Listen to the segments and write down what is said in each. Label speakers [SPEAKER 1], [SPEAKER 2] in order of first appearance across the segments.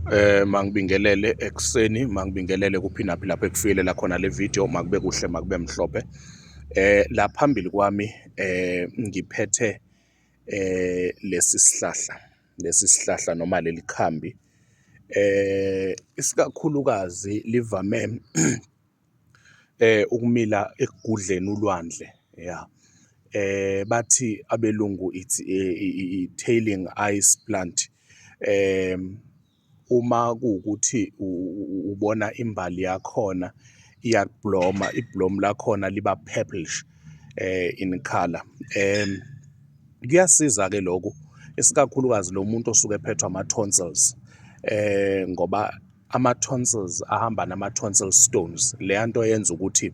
[SPEAKER 1] Mangibingelele ekuseni, mangibingelele kuphi naphi lapho ekufiyelela khona le video, makube kuhle, makube mhlophe. La phambili kwami ngiphethe lesi sihlahla, lesi sihlahla noma leli khambi. Isikakhulukazi livame ukumila ekugudleni ulwandle, ya. Bathi abelungu it's i-tailing ice plant. Uma kuwukuthi ubona imbali yakhona iyabloma, iblomu lakhona liba purplish in colour. Kuyasiza-ke loku, isikakhulukazi lo muntu osuke ephethwe ama-tonsils, ngoba ama-tonsils ahamba nama-tonsil stones, leya nto yenza ukuthi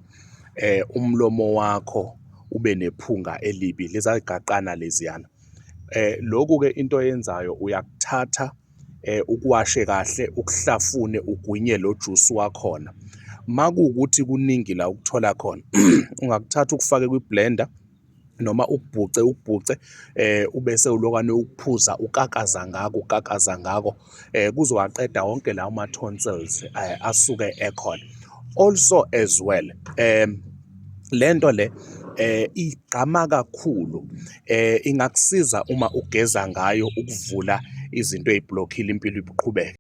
[SPEAKER 1] umlomo wakho ube nephunga elibi, leza y'gaqana leziyana. Lokhu-ke into oyenzayo uyakuthatha, ukuwashe kahle, ukuhlafune, ugwinye lo juice wakhona. Makuwukuthi kuningi la ukuthola khona, ungakuthatha ukufake kwi-blender noma ukubhuce ukubhuce, ubese ulokwane ukuphuza, ukakaza ngako, ukakaza ngako, kuzowaqeda wonke lawo ma-tonsils asuke ekhona. Also as well, lento le igqama kakhulu, ingakusiza uma ugeza ngayo ukuvula izinto ey'blokhile, impilo iqhubeke.